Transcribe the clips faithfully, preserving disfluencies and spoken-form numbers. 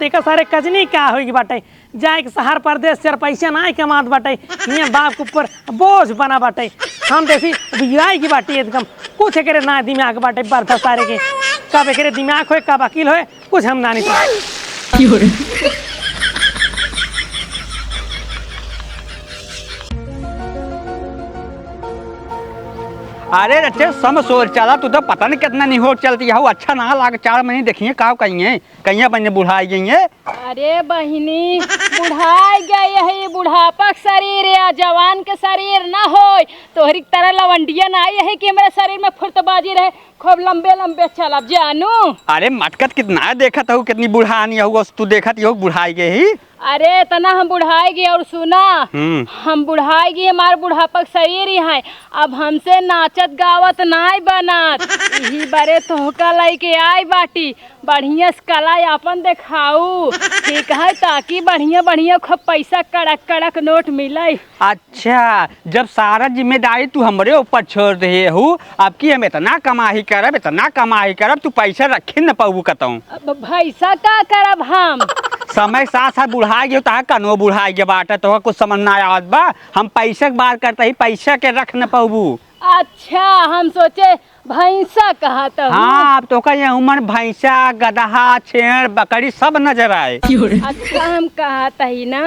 तेका सारे कजनी का होई के बाटे, जाए के शहर परदेस चार पैसा नाहीं कमात बाटे, हियाँ बाप के ऊपर बोझ बना बाटे। हम देसी बियाई की बाटी एकदम, कुछ एकरे ना दिमाग बाटे बरधा सारे के, कब एकरे दिमाग होए, कब अकिल होए, कुछ हम ना नहीं। अरे रच्चे, समसोर चला, तू तो पता नहीं कितना निहोर चलती है, अच्छा ना लाग, चार महीने देखिए का कहिए। कहिया बने बुढ़ाई गई है? अरे बहिनी, बुढ़ाई गई है, बुढ़ापा के शरीर है, जवान के शरीर ना होय। तोहरी तरह लवंडिया ना आई है कि हमरे शरीर में फुर्तबाजी रहे, खूब लंबे लंबे चलब जानू। अरे मटकत कितना है, देखत हूँ कितनी बुढ़ानी हो, तू देखत हो बुढ़ाई गई ही। अरे इतना हम बुढ़ाई गए, और सुना, हम्म। हम बुढ़ाई गए, हमार बुढ़ापा के शरीर ही है, अब हमसे नाचत गावत नाय बनत। यही बारे तोहका लइके आई बाटी, बढ़िया से कला आपन देखाऊ, ठीक है, ताकि बढ़िया बढ़िया खूब पैसा कड़क कड़क नोट मिले। अच्छा, जब सारा जिम्मेदारी तू हमरे ऊपर छोड़ रहे हू, अब की हम इतना कमाई करब, इतना कमाई करब, तू पैसा रखे न पाबू कतहूँ। अब भैसा का करब हम? समय साथ साथ बुढ़ाई गयो, तहार कनो बुढ़ाई गयो बाटे, तोहका कुछ समझ ना आवत बा। हम पैसा के बात करते ही पैसा के रख न पाबू। अच्छा, हम सोचे भैंसा कहत हूँ। हाँ, अब तोहका ये उमर भैंसा, गदहा, छेड़, बकरी सब नजर आए। अच्छा, हम कहत ही ना,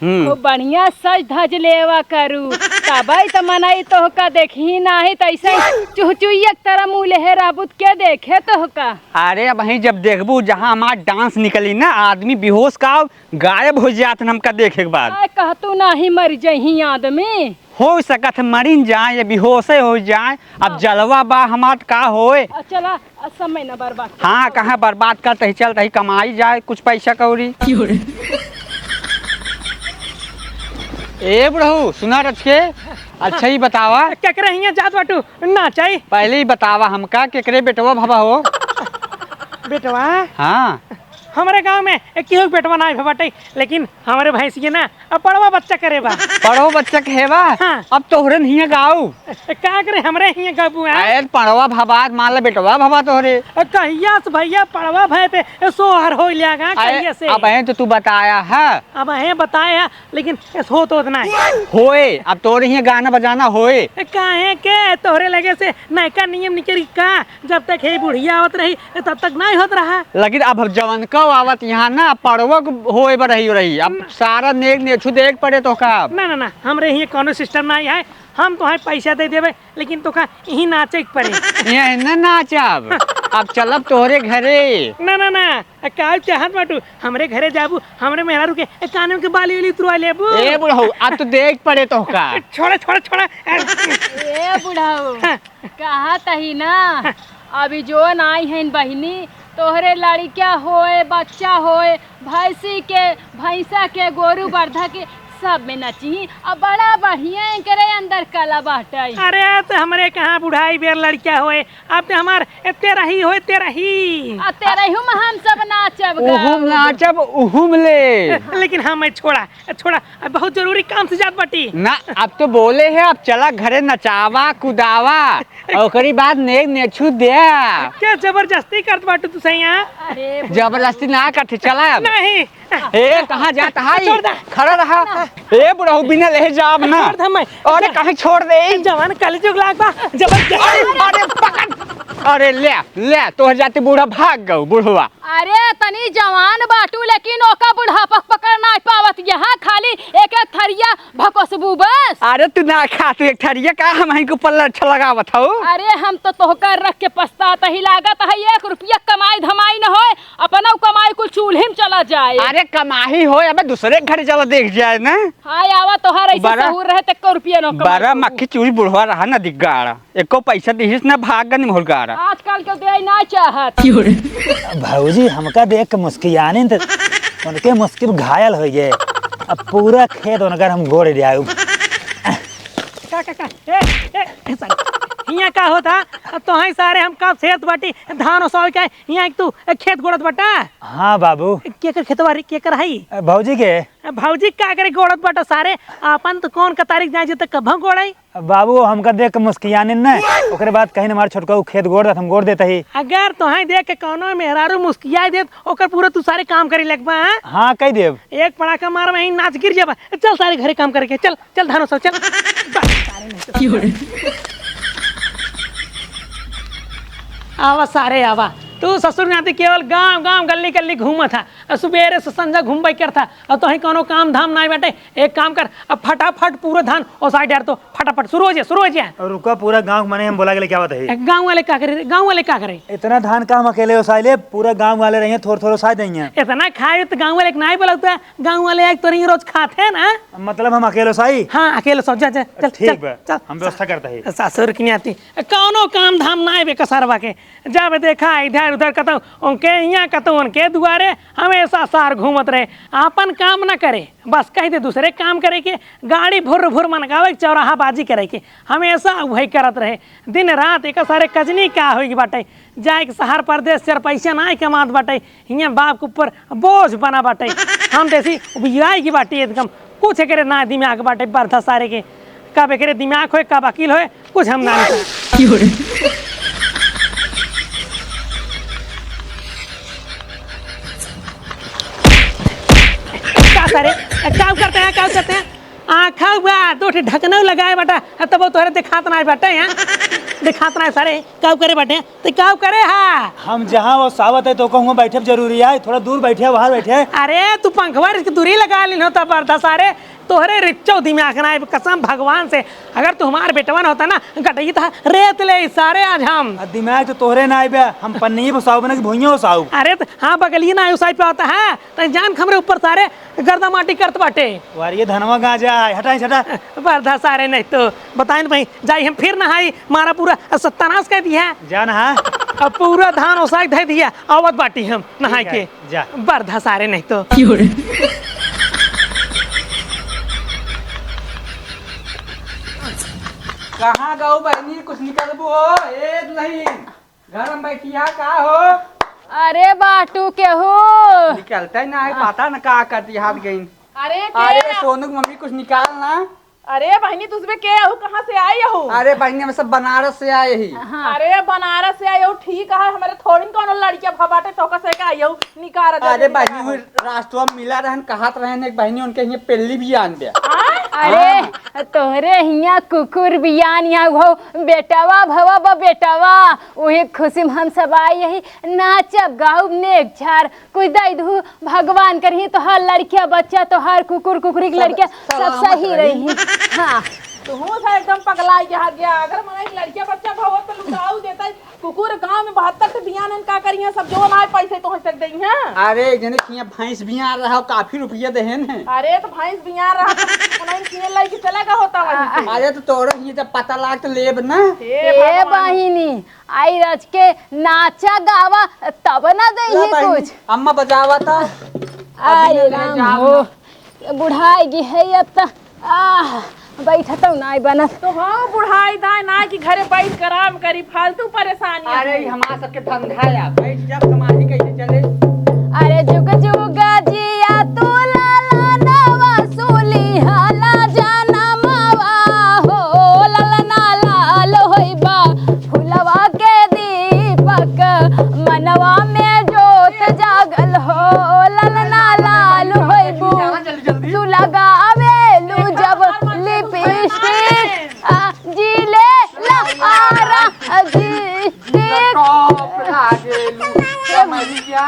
हम्म। खूब बढ़िया सज धज लेवा करू, तबई त मनई तोहका देखी नाही त ऐसे चुहचुहिया के तरह मुँह लेहे रहबू त के देखे तोहका? अरे अब वहीं जब देखबू जहाँ हमार डांस निकली ना, आदमी बेहोश का गायब हो जात न हमका देखे के बाद। आय कहतू नाही मर जही आदमी। हो सकत है मरिन जाए या बेहोशे हो जाए। अब हाँ। जलवा बा हमार का होए। आ, चला, आ, समय न बर्बाद कर। हाँ, कहाँ बर्बाद करते ही चलते ही कमाई जाए कुछ पैसा कौड़ी। ए बुढ़ऊ, सुना रच के, अच्छा ही बतावा। केकरे हियाँ जात बाटू? ना चाही। पहले ही बतावा हमका, केकरे बेटवा भवा हो? बेटवा? हाँ। हमरे गाँव में एक केहू के बेटवा नाई भवा बाटे, लेकिन हमरे भैंसिया ना, अब पड़वा बच्चा करे बा। पड़वा बच्चा के हे बा? हाँ। अब तोहरे हियाँ गाऊ। का करे हमरे हियाँ गाबू, हाँ? अरे पड़वा भवा, मान ले बेटवा भवा तोहरे। कहिया से भैया पड़वा भय पे सोहर हो लिया गा, अरे, कहिया से? अब हैं तो तू बताया है। अब हैं बताया है, लेकिन एस होत होत नाहीं। होए, अब तोरे हियाँ गाना बजाना होए। ए, काहे के? तोहरे लगे से नयका नियम निकरी का? जब तक हे बुढ़िया आवत रही, तब तक नाहीं होत रहा। लेकिन अब जवन का आवत यहाँ ना, पड़वक होए बर रही, रही। अब सारा नेग नेछु देख पड़े तोहका। ना, ना, ना, हमरे हियाँ कौनो system नाहीं है। हम तोहे पैसा दे देबे, लेकिन तोहका इहीं नाचे के पड़े। ये ना नाचब, अब चलब तोहरे घरे। ना, ना, ना, आ, का चाहत बाटू? हमरे घरे जाबू, हमरे मेहरारू के, ए, काने के बाली वाली उतरवा लेबू? ए बुढ़ऊ, अब तो देख पड़े तोहका। छोड़ा, छोड़ा, छोड़ा। ए बुढ़ऊ, हाँ। कहत ही ना, अभी जोन आई हैं बहिनी, तोहरे लड़िका होए, बच्चा होए, भैंसी के, भैंसा के, गोरू बरधा के, सब में नचिही। अब बड़ा बढ़िया एकरे अंदर कला बाटे। अरे, तो हमरे कहाँ बुढ़ाई बेर लड़िका होए, अब तो हमार ए तेरही होए, तेरही। आ तेरही में हम सब नाचब, उहुम गाउब। नाचब, उहुम ले। लेकिन हम छोड़ा, छोड़ा, अब बहुत जरूरी काम से जात बाटी। ना, अब तो बोले है, अब चला घरे नचावा, कुदावा, और ओकरी बाद नेग नेछु दे। क्या जबरदस्ती करत बाटू तू सैया? अरे जबरदस्ती ना करते, चला अब। नहीं। ए, कहाँ जात है? छोड़ दे। खड़ा रहा। ए, बुढ़ऊ, बिना लेहे जाब ना। छोड़ दे मैं। अरे, कहीं छोड़ दे। जवान कलजुग लाग बा, जबरदस्ती। अरे, अरे, पकड़। अरे, ले, ले, तोहर जाते बूढ़ा भाग गऊ, बुढ़वा। अरे, तनी जवान बाटू, लेकिन ओका बुढ़ापा पकड़ ना पावत। यहाँ खाली एक एक थरिया भकोसबू बस। अरे, तू ना खा, तू एक थरिया का हम ही को पल्ला अच्छा लगावत हऊ। अरे, हम तो तोहका रख के पछतात ही लागत है, एक रुपया कमाई धमाई न होए, अपना कमाई कुल चूल्ही में चला जाए। अरे कमाही हो, अबे दूसरे के घर चला देख जाए ना। हाय आवा, तोहार ऐसे बड़ा, सहूर रहे त एको रुपया न कमाई बड़ा पाबू। मक्खी चूड़ी बुढ़वा रहा ना दिग्गाड़ा, एको पैसा दिहिस ना भाग गन मुर्गाड़ा। आजकल के दे ना चाहत। भौजी हमका देख के मुस्कियानी त उनके मुस्किल घायल हो गए। अब पूरा खेत उनकर हम गोड़ जाऊ। का, का, का? ए, ए, ए, साली। हियाँ का होता? अब तोहई सारे हम कब से बाटी धान ओसावे के, हियाँ एक तू खेत गोड़त बाटा। हाँ बाबू। केकर खेतवा रे, केकर हई? भौजी के। भौजी का करे गोड़त बाटा सारे? आपन तो कौन कतारी जाए जे त कभौ गोड़ाई? बाबू, हमका देख के मुस्कियाने न, ओकरे बाद कहीं हमार छोटका उ खेत गोड़ देत, हम गोड़ देत ही। अगर तोहई देख के कौनो मेहरारू मुस्कियाई देत, ओकर पूरा तू सारे काम करे लगबा, हाँ? हाँ, कह देब। एक पड़ाका मार, वहीं नाच गिर जाबा। चल सारे घरे काम करके, चल, चल धान ओसाव, चल। बस, सारे नहीं तो। आवा सारे आवा, तू ससुर नाती केवल गांव गांव गल्ली गल्ली घूमत हा, और सुबेरे से संझा घूमबे करत हा, और तोहई कौनो काम धाम नाई बाटे। एक काम कर, अब फटाफट पूरा धान ओसाई डार तो, फटाफट शुरू हो जाए, शुरू हो जाए। और रुका, पूरा गांव के मने हम बोला गेले क्या बात है? गांव वाले का करे रे? गांव वाले का करे? इतना धान का हम अकेले ओसाई ले? पूरा गांव वाले रहिए, थोड़ थोड़ ओसाई देंगे। इतना खाए तो गांव वाले के नाई बोलता, गांव वाले आए तोरे ही रोज खाते हैं ना। मतलब हम अकेले ओसाई? हाँ, अकेले ओसाओ, जा, जा, चल, ठीक चल, बा, चल। हम व्यवस्था करता है। ससुर की नाती, कौनो काम धाम नाई बे कसरवा के। जब देखा इधर उधर कतौ उनके हियाँ कतौ उनके दुआरे, हमेशा सार घूमत रहे, आपन काम न करे। बस कह दे दूसरे काम करे के, गाड़ी भुर्र भुर्र मनकावे के, चौराहा बाजी करे के, हमेशा उहई करत रहे। दिन रात एक सारे कजनी का होई के बाटे, जाए के शहर परदेश चार पैसा नाई कमात बाटे, हियाँ बाप के ऊपर बोझ बना बाटे। हम देसी उबियाई की बाटी एकदम, कुछ एकरे ना दिमाग बाटे बरधा सारे के। कब एकरे दिमाग होए, कब अकिल होए, कुछ हम ना जानते। का सारे, का करते हैं, का करते हैं? आँखा बा, दो ठे ढकनऊ लगाए बाटा, तब तोहरे दिखात ना बाटे, हैं? दिखात ना सारे, का करे बाटे? ते का करे हा? हम जहाँ वो सावत है तो कहूँ बैठब जरूरी है, थोड़ा दूर बैठे, बाहर बैठे। अरे तू पंखवा इसकी दूरी लगा लीन होता बरधा सारे, तोहरे रिच्चो दिमाग ना है, कसम भगवान से, अगर तू हमार बेटवा न होता ना, गटई था रेत ले सारे आज हम। आ दिमाग तो तोहरे ना आइबे, हम पन्नी बसाऊ बना के भुइयां बसाऊ। अरे त हाँ बगलिए ना आयु साई पे होता है, तै जान हमरे ऊपर सारे गर्दा माटी करत बाटे। वार ये धनवा गांजा है, हटाई हटा। बरधा सारे नहीं तो बताइन भाई, जाई हम फिर नहाई, मारा पूरा सत्यानाश कर दिया। जा नहा। अब पूरा धान ओसाई धै दिया, आवत बाटी हम नहाई ठीक है, के। जा। बरधा सारे नहीं तो। कहाँ गऊ बहनी, कुछ निकलबू हो? ए दुल्हन, घर में बैठी है का हो? अरे बाटू केहू। निकलते ही ना है, हाँ। पता न का करती हाथ गई। अरे के अरे ना? सोनू की मम्मी कुछ निकाल ना। अरे बहनी, तुझमें के अहू, कहाँ से आई अहू? अरे बहनी, हम सब बनारस से आए ही। हाँ। अरे बनारस से आए हो, ठीक है, हमारे थोड़ी न कौनो लड़किया भा बाटे, तो कसे का आई हो, निकार दे अरे दे बहनी, निकार। हुई रास्तवा में मिला रहन, कहत रहन एक बहनी, उनके हियाँ पेल्ली भी आन दे। हाँ? अरे, हाँ। तोहरे हियाँ कुकुर बियान, यहाँ हो बेटवा भवा बा बेटवा, उहे खुशी में हम सब आई यही नाचब गाउब नेक झार कुछ दई दहू, भगवान करही तोहार लड़किया बच्चा, तोहार कुकुर कुकुरी के सब, लड़किया सब सब सलामत सही रही। रही। हाँ। तू सा एकदम पगलाई के हाथ गया। अगर मने लड़किया बच्चा भवत तो लुटाऊ देता है। कुकुर गांव में बहत्तर से बियान का करिया सब जो ना पैसे तो हंस तक देई हैं। अरे जने किया भैंस बियान रहा काफी रुपया देहन है। अरे तो भैंस बियान रहा तो उन्हें किए लाई के चला का होता वहीं से। अरे तो तोरो ये जब पता लाग तो लेब ना। हे ए भगवान। बहिनी, आई रच के नाचा गावा, तब ना देही ला बहिनी, कुछ। अम्मा बजावा ता। आई अभी ले राम जाओ हो, ना। बुढ़ाई गी है अब त, आह, बैठतौ नाई बनत। तो हाँ, बुढ़ाई दाई ना कि घरे बैठ के आराम करी, फालतू परेशानी अरे, है। ई हमार सबके धंधा है, बैठ जा, समाधि कैसे चले? अरे जुग जुग जिया तू लाला नवा सूली हाला जनमवा हो, ललना लाल होइबा फुलवा के दीपक, मनवा में जोत जागल हो, ललना लाल होइबू। जल्दी, जल्दी। तू लगावेलू जब लिपस्टिक, आ, जी ले ला आरा, आ, जी, जी। टॉप लागेलू, कमरिया।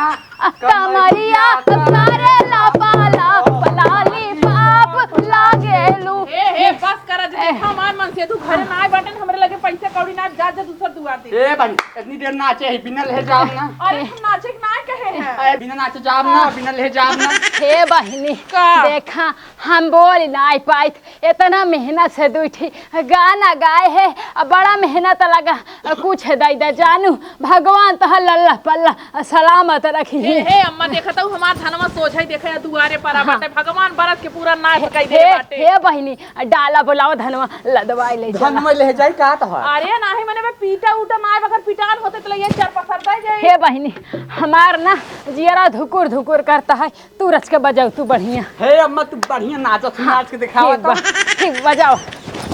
कमरिया करेला पाला, लॉलीपॉप लागेलू। ए, ए, बस कर, आज ए। देखा हमार मन से, तू घरे ना आए बाटन, हमरे लगे पैसा कौड़ी ना, जा, जा दूसर दुआर दे। ए भाई, इतनी देर नाचे ही, बिना ले जाओ ना। अरे, हम नाचे के ना कहे अरे, बिना नाचे जाब ना, बिना लेहे जाब ना। हे बहिनी, का? देखा, हम बोल नाई पाइत, इतना मेहनत से दुइ ठी गाना गाए है, अब बड़ा मेहनत लगा, कुछ दइ दे जानू, भगवान तोहर लल्ला पल्ला सलामत रखी। हे, हे अम्मा, देखत हऊ हमार धनवा सोझै देखे दुआरे पर हाँ। बाटे, भगवान बरत के पूरा नाश हे, कइ दे हे, बाटे। हे बहिनी, डाला बोलाओ, धनवा लदवाई ले चला। धनवा ले जाई का तोहर? अरे नाही, मने मैं पीटा उटा नाई, अगर पिटान होते त ले ये चार पसर दे जाई। हे बहिनी, हमार ना जियरा धुकुर धुकुर करता है, तू रच के बजाओ, तू बढ़िया। हे अम्मा, तू बढ़िया नाचत हू, हाँ, नाच के दिखावा ठीक बा, तो। ठीक, बजाओ।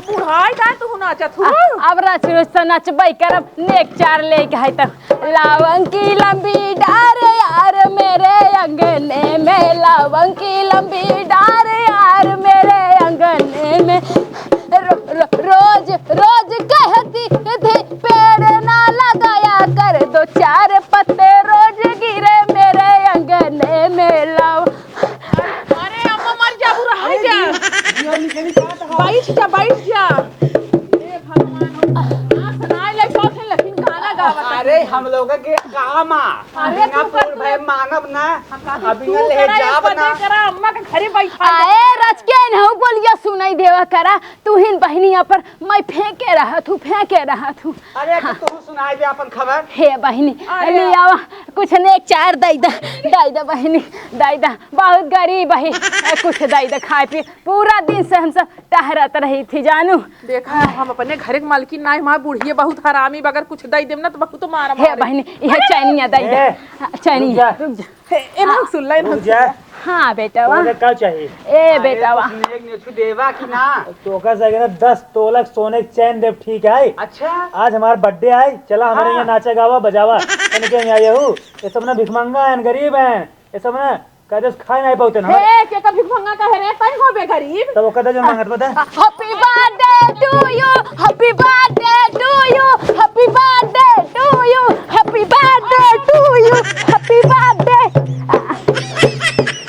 बुढ़ाई का तू नाचत हू? आ, अब रच रोज तो नचबई करब, नेक चार लेके है तो। लावंग की लंबी डार यार मेरे अंगने में, लावंग की लंबी डार यार मेरे अंगने में। रो, रो, रोज, रोज कहती थी पेड़ ना लगाया कर, दो चार पत्ते रोज गिरे मेरे अंगने में। लाओ। अरे अम्मा, मर जाबू, रहा जा। जिया निकली का तो। बैठ जा, बैठ जा। हे भगवान, हम सुनाए ले कौन है, लेकिन गाना गावत है। अरे हम लोग के काम आ। अरे बिना तू पूर कर भय मानव ना, हम कहा, अभी तू ना ले करा, जाब पता ना। करा, अम्मा के घरे बैठा। आए रच के नहु बोलिया सुनाई देवा करा, तू हिन बहिनिया पर मैं फेंके रहत हूँ, फेंके रहत हूँ। अरे हाँ। तो तू सुनाई दे अपन खबर। हे बहिनी, अरे। ले आवा, कुछ नेक चार दइ दा, दइ दा बहिनी, दइ दा, बहुत गरीब है, कुछ दइ दा खाए पिए, पूरा दिन से हम सब टहरत रही थी जानू। देखा, हम अपने घरे के मालकिन ना, हमार बुढ़िया बहुत हरामी, बगर कुछ दइ देम ना तो बहुत मारा हे मारे। बहिनी, यह अरे! चैनिया दइ दे। ए, हाँ, चैनिया, रुक जा। रुक जा। ए, ए, ना सुन ला, ए, ना रुक सुन जा। ला। हाँ, बेटवा। तोहके का चाही? ए, अरे, बेटवा। कुछ नेक नेछु देवा कि ना? तोहका सके ना दस तोलक सोने के चैन देब, ठीक है? अच्छा। आज हमार birthday आई, चला हमारे हाँ। यहाँ नाचा गावा बजावा। तनिके यहाँ आए हूँ, ये सब ना भिखमंगा हैं, गरीब हैं, ये सब ना कायदे से खाए नहीं पाते ना। हे, के का भिखमंगा का है रे? तई होबे गरीब। तब वो कहता जो मांगत बता। Happy birthday to you, happy birthday to you, happy birthday to you, happy birthday to you, happy birthday।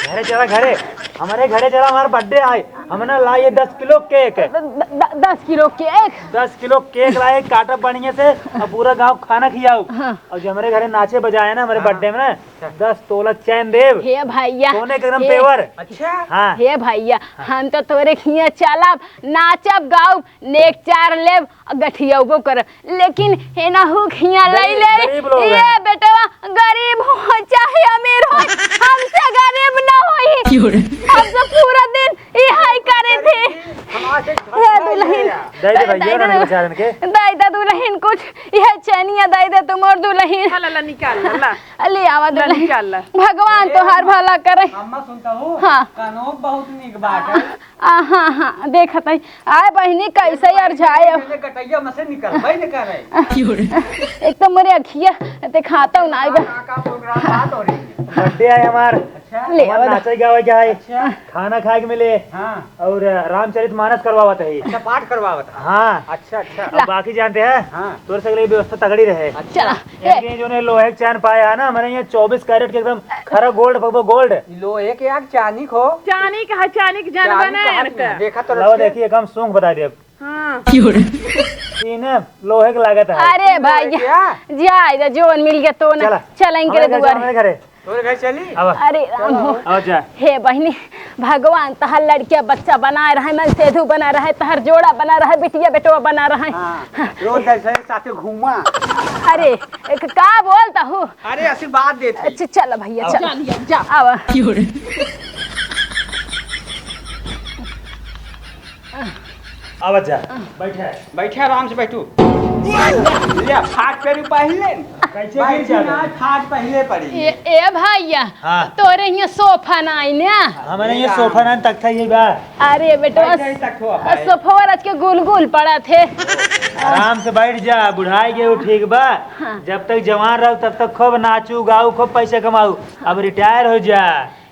घरे चला, घरे। हमारे घरे चला, हमारा birthday आए। हम ना लाए दस किलो cake। द-, द-, दस किलो cake? दस किलो cake लाए, काटब बढ़िया से, और पूरा गांव खाना खियाओ। हाँ। और जो हमारे घरे नाचे बजाए ना, हमारे हाँ। Birthday में ना, अच्छा। दस तोला चैन देब। हे भैया, सोने के एकदम हे, पेवर। अच्छा। हाँ। हे भैया, हाँ। हम तो तोरे हियाँ चलब, नाचब, गाउब, नेक चार लेब, गठियौबो कर, लेकिन हेनहू खिया गरीब, लई ले। गरीब लोग ये हैं। बेटवा गरीब हो चाहे अमीर हो, हमसे गरीब ना होई। क्यों रे? हम तो पूरा दिन इहाई करे थे। हमारे से ये दुल्हन, दे दे भैया, दे दे, उन्होंने बेचारन के। दे दे दुल्हन कुछ, ये चैनिया दे दे तुम और दुल्हन। ला, ला, ला, निकाल, ला, ला। ले आवा ला, दुल्हन। निकाल ला। भगवान ए, तोहार अम्मा, भला करे। अम्मा सुनता हूँ, हाँ। कानून बहुत नीक बात है। आ, हाँ, हाँ, देखत हई। आए बहिनी, कैसे यार जाए अब? पहले गटैया में से निकलबे न करे। एक तो मोरे अखिया देखाता हूँ ना, आइबा। का, का program बात हो रही है? Birthday है हमार। अच्छा। ले हमार आवा। नाचे गावे के है। अच्छा। खाना खाए के मिले। हाँ। और रामचरित मानस करवावत है। अच्छा, पाठ करवावत है। हाँ। अच्छा, अच्छा। अब बाकी जानते हैं? हाँ। तोर सगले व्यवस्था तगड़ी रहे। अच्छा। चला। इनके जो ने लोहे के चैन पाया है ना, हमारे यहाँ चौबीस कैरेट के एकदम खरा gold, बबो gold। लोहे के आग चानी को। चानी का है, चानी के जान चानी बना का है हाथ इनका। में, देखा तो लावा रखे। देखिए, हम सूंघ बता दे अब। हाँ। क्यों रे? ई ना लोहे के लागत है। अरे ई लोहे भाई, के आ? जा, जा, जोन मिल गया तो ना। चला। चला, इनके हमारे घर दुआरे। जा, हमारे घरे। तोरे घर चली? अब। अरे राम हो। अब जा। हे बहिनी, भगवान तहार लड़किया बच्चा बनाए रहे, मन सेधु बना रहे, तहर जोड़ा बना रहे, बिटिया बेटवा बना रहे। हाँ, रोज ऐसे साथे घूमा। अरे, एक का बोलता हूँ? अरे, आशीर्वाद देत हई। अच्छा, चल भैया, अब। चल। जा लिया, जा। आवा। क्यों रे? आवा जा, बैठा। बैठा, आराम से बैठू। ले, फाट पे भी पहले। कैसे बैठी गिर जाता ना, है? फाट पहले पड़ी। ए, ए भैया, हाँ। तोरे हियाँ सोफा नाई ना? हमारे हियाँ सोफा ना, तख्ता ये बा। अरे बेटवा, बैठ जाई तख्तवा पे। सोफवा रच के गुल गुल पड़ा थे। आराम से बैठ जा, बुढ़ाई गए हो, ठीक बा? हाँ। जब तक जवान रहो, तब तक खूब नाचू, गाऊ, खूब पैसा कमाऊ। अब retire हो जा।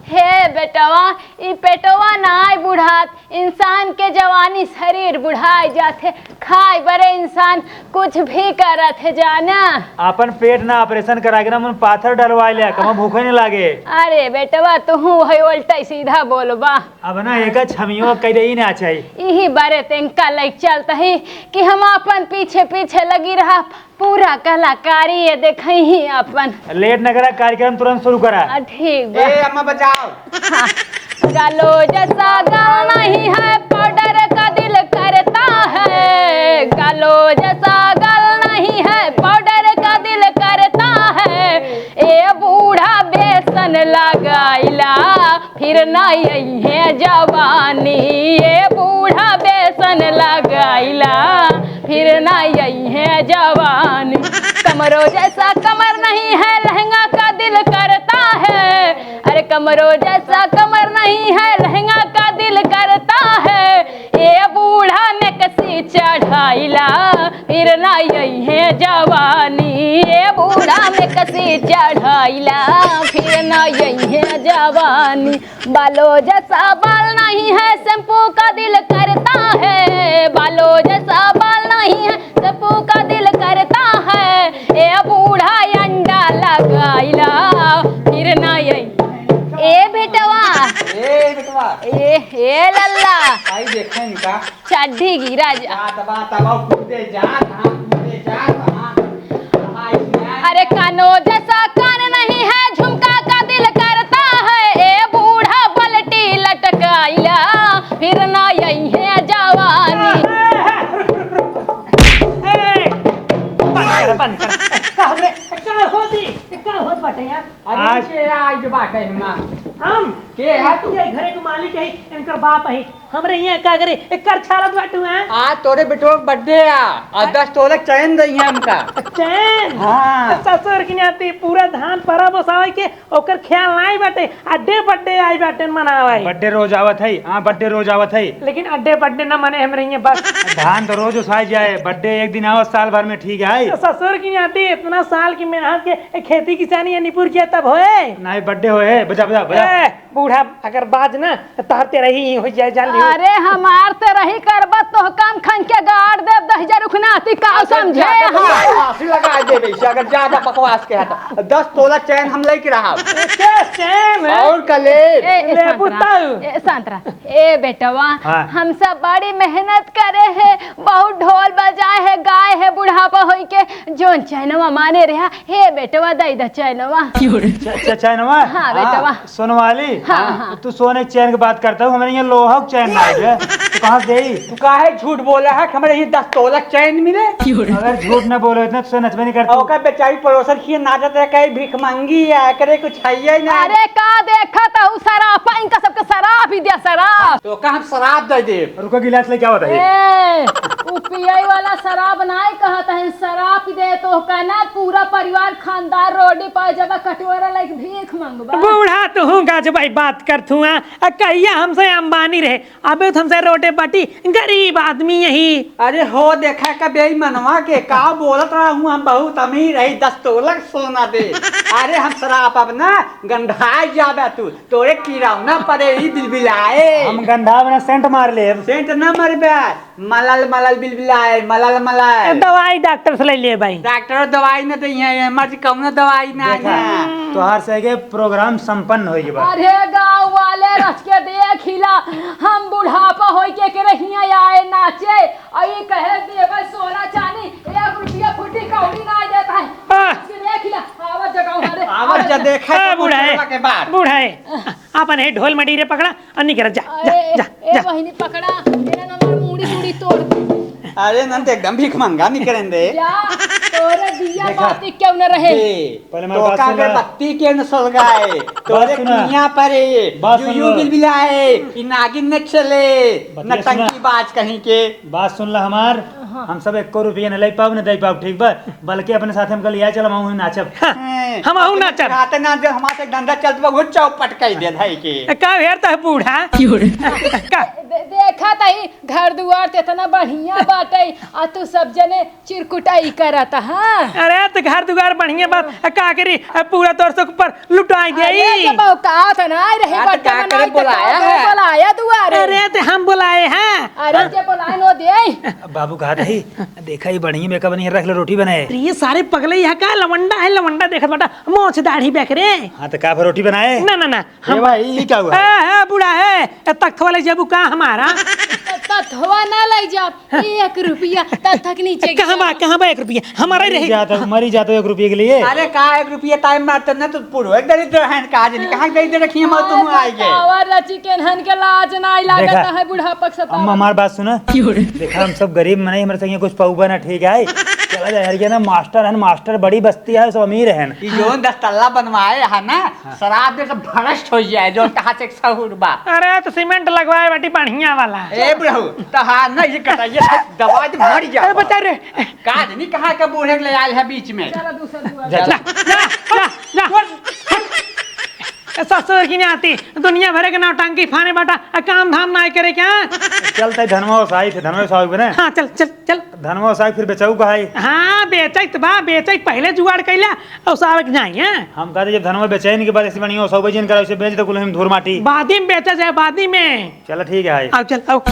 हे बेटवा, ई पेटवा नाय बुढ़ात, इंसान के जवानी शरीर बुढ़ाय जाथे। खाए बरे इंसान कुछ भी करत है जाना। आपन पेट ना operation करा के ना मन पाथर डलवाए ले, कमा भूखे नहीं लागे। अरे बेटवा, तुहू है उल्टा सीधा बोलबा। अब ना एक छमियो कह दे ही ना चाहिए। इही बरे तेंका लग चलता ही कि हम आपन पीछे पीछे लगी रहा। पूरा कलाकारी ये देखई ही अपन। लेट न करा, कार्यक्रम तुरंत शुरू करा। आ, ठीक बा। ए, अम्मा बचाओ। हाँ। गालो जैसा गाल नहीं है, पाउडर का दिल करता है। गालो जैसा गाल नहीं है, पाउडर का दिल करता है। ए बूढ़ा बेसन लगाइला, फिर ना अइहे जवानी, ए बूढ़ा बेसन लगाइला, फिर ना अइहे जवानी। कमरो जैसा कमर नहीं है, लहंगा का दिल करता है। अरे कमरो जैसा कमर नहीं है, लहंगा का दिल करता है। ए बूढ़ा में कसी चढ़ाइला, फिर ना अइहे जवानी। ए बूढ़ा में कसी चढ़ाइला, फिर ना अइहे जवानी। बालो जैसा बाल नहीं है, शैम्पू का दिल करता है। बालो जैसा बाल नहीं है, शैम्पू का दिल करता है। ए बूढ़ा अंडा लगाइला, फिर ना अइहे। ए बेटवा। ए बेटवा। ए, ए लल्ला। आई देखे इनका। चड्ढी गिरा जा। जा, दबा, दबा, कूदे जा, धान कूदे जा, धान। अरे कानो जैसा कान नहीं है, झुमका का दिल करता है। ए बूढ़ा बल्टी लटकाइला, फिर ना अइहे जवानी। ए, बंद कर, बंद कर। का हो रे? का होती? का होत बाटे यार? अरे आज के आज बाटे ना। हम? के है तू? ये घरे के मालिक है, इनकर बाप है। हमरे यहाँ का करे, एकर छालत बाटू, हैं? आज तोरे बेटवा के birthday आ, और दस तोला चैन दई है हमका। चैन? हाँ। ससुर की नाती पूरा धान परब ओसावे के, ओकर ख्याल नाई बाटे। अड्डे birthday आई बाटे मनावे। Birthday रोज आवत है, हाँ, birthday रोज आवत है। लेकिन अड्डे birthday ना मने हमरे यहाँ बस। धान तो रोज ओसाई जाए, birthday एक दिन आवत साल भर में, ठीक है? ससुर की नाती इतना साल की मेहनत के खेती किसानी या निपुर किया तब होए। नहीं, birthday होए, बजा, बजा, बजा। ए, बूढ़ा अगर बाज ना, तो तोहर तेरही हो जाए, जान लियो। अरे, हमार तेरही करबा, तोह काम खन के गाड़ देब, दहिजर उखनाती, का अच्छा, समझे ज्यादा हम? बकवास लगा देबे, इसे अगर ज्यादा बकवास के हटा। दस तोला चैन हम लेके रहा। के चैन? और कले। ए, ए, ले शांत रहा। पुताऊ। ए, शांत रहा। ए, बेटवा, हाँ। हम सब बड़ी मेहनत करे है, बहुत ढोल बजाए है, गाए है, बुढ़ापा होई के, जोन चैनवा माने रहा, हे बेटवा, दई द चैनवा। च-, च-, चैनवा? हाँ, बेटवा। हाँ, सोनवाली? हाँ, हाँ। तू सोने के चैन के बात करता हूँ, हमरे यहाँ लोहा के चैन ना है। तो कहाँ से देई? तू काहे झूठ बोला है कि हमरे यहाँ दस तोला के चैन मिले? अगर झूठ ना बोले इतना, तुझसे नचबे नहीं करती। ओकर बेचारी पड़ोसन की नाचत है, कहीं भिखमंगी है, करे कुछ है ही ना। अरे का देखत हूँ, शराब, इनका सबके शराब ही दिया, शराब। तो का हम शराब दे दे? रुको, गिलास लेके आओ, बताइए। ए, उ पिए वाला शराब नाय कहत हन, शराब दे तो कहना पूरा परिवार खानदार रोडे पर जब कटोरा लेके भीख मंगबा। बूढ़ा तू हूँ गजबाई बात करत हुआ, आ कहिया हमसे अंबानी रहे, अबे तो हमसे रोडे पटी, गरीब आदमी यही। अरे हो देखा का बेईमनवा के का बोलत रहा हूँ, हम बहुत अमीर है, दस तोलक सोना दे। अरे हम शराब अब ना गंधाई जाबे तू, तोरे किरौना परे ही बिलबिलाए। हम गंधाब ना, सेंट मार लेब। सेंट ना मरबे, मलल मलल बिलबिलाए, मलल मलल। दवाई डॉक्टर से ले ले भाई। डॉक्टर दवाई न दइहे, मर्ज कौनो दवाई ना देखा, है। तोहार से के प्रोग्राम संपन्न होई के बाद। अरे गाँव वाले रच के देखिला, हम बुढ़ापा होई के, के रहिया आए नाचे, अई कहे देवे सोना चानी, एक रुपया फुटी कौड़ी ना देता है। हाँ। रच के देखिला, आवत जगाओ हमारे, आवत आवत जा जा। देखा हाँ, तो बूढ़ा है। बुढ़वा के बात। बूढ़ा है। अपन है ढोल मडीरे पकड़ा और निकल जा, जा, अरे, जा, ए जा। बहिनी पकड़ा, मेरा नंबर मूड़ी टूड़ी तोड़ दी। अरे नंद एकदम भीख मंगा निकरें दे। जा, तोरे दिया देखा। बाती क्यों न रहे? दे। पहले हमारी तो बात का सुन ले। अगरबत्ती क्यों न सुलगाए? बात तोरे सुना। किया पर बात यू सुन यू लो। बिलबिलाए, ई नागिन न चले, बतिया सुना। नटंकी बाज कहीं के। बात सुन ला हमार, हाँ। हम सब एको रुपया न ले पाउब, न दे पाउब, ठीक बा? बल्कि अपने साथे हमका लिया चल, हम वहीं नाचब। हाँ, हैं, हम आहू अपने नाचब। खाते ना दे, हमारे से धंधा चलत बा, वो चौपट कह दे धाई के। ए, का भेर तह बूढ़ा? का? दे-, देखा तही घर दुआर ते इतना बढ़िया बाटे, आ तू सब जने चिरकुटाई करत, हाँ? अरे, तो घर दुआर बढ़िया बात, आ का करी, आ पूरा तोर से ऊपर लुटाई दे। अरे, जब औकात ना रहे, हाँ, तो बड्डे का मनाई करे, तो बुलाया का है? बुलाया दुआरे। अरे, तो हम बुलाए हैं। अरे, जे बुलाए नो दे। बाबू कहा था ही, देखा ही बढ़िया मेकअप नहीं रख ले, रोटी बनाए। अरे, ये सारे पगले यहाँ का लवंडा है, लवंडा देखत बाटा, मोछ दाढ़ी बेकरे। हाँ, तो का फिर रोटी बनाए? ना, ना, ना, हम ए भाई, ये क्या हुआ? ए, ए, बूढ़ा है, ए, तख्त वाले जेबू का हमारा? तख्त धोआ ना लाई जा। एक रुपया तब तक नीचे कहाँ बा, गिरा। कहाँ बा एक रुपया? हमारा ही मरी रही। जाता, मरी जाता एक रुपये के लिए। अरे का एक रुपया टाइम मारते ना तो पूरा एक दरिद्र है, का जनी कहाँ दरिद्र रखी हम तुम आए गए। और रची के हन के लाज ना लागत देखा, है बुढ़ापा के सतावा। अम्मा हमार बात सुना। देखा हम सब गरीब मने, हमारे संगे कुछ पौबा ना ठीक है। चला जा यार, ये ना मास्टर है, मास्टर बड़ी बस्ती है, सब अमीर है। ई जोन दस तल्ला बनवाए है ना, हाँ। शराब दे सब भ्रष्ट हो जाए, जो कहाँ से सहूर बा। अरे तो सीमेंट लगवाए बाटी बढ़िया वाला। ए बुढ़ऊ, तो हाँ ना ये कटाइए, दबा दे मर जा। अरे बचा रे। का आदमी कहाँ के बूढ़े के ले आयल है बीच में? चला दूसरा दुआर। जा, जा, जा, जा। ए, ससुर की नाती, दुनिया भरे के नौटंकी फाने बाटा, आ काम धाम ना करे क्या? चल तई धनवा ओसाई थे, धनवा ओसाई बने। हाँ, चल, चल, चल। धनवा ओसाई फिर बेचाऊ का है? हाँ, बेचई त बा, बेचई पहले जुगाड़ कैला, ओसावे के जाई, हैं? हम कहते जब धनवा बेचैन के बाद ऐसे बढ़िया ओसाऊ बजिन करा, उसे बेच दे कुल हम धूर माटी। बादी में बेचा जाए, बादी में। चल ठीक है। आओ, चल, आओ।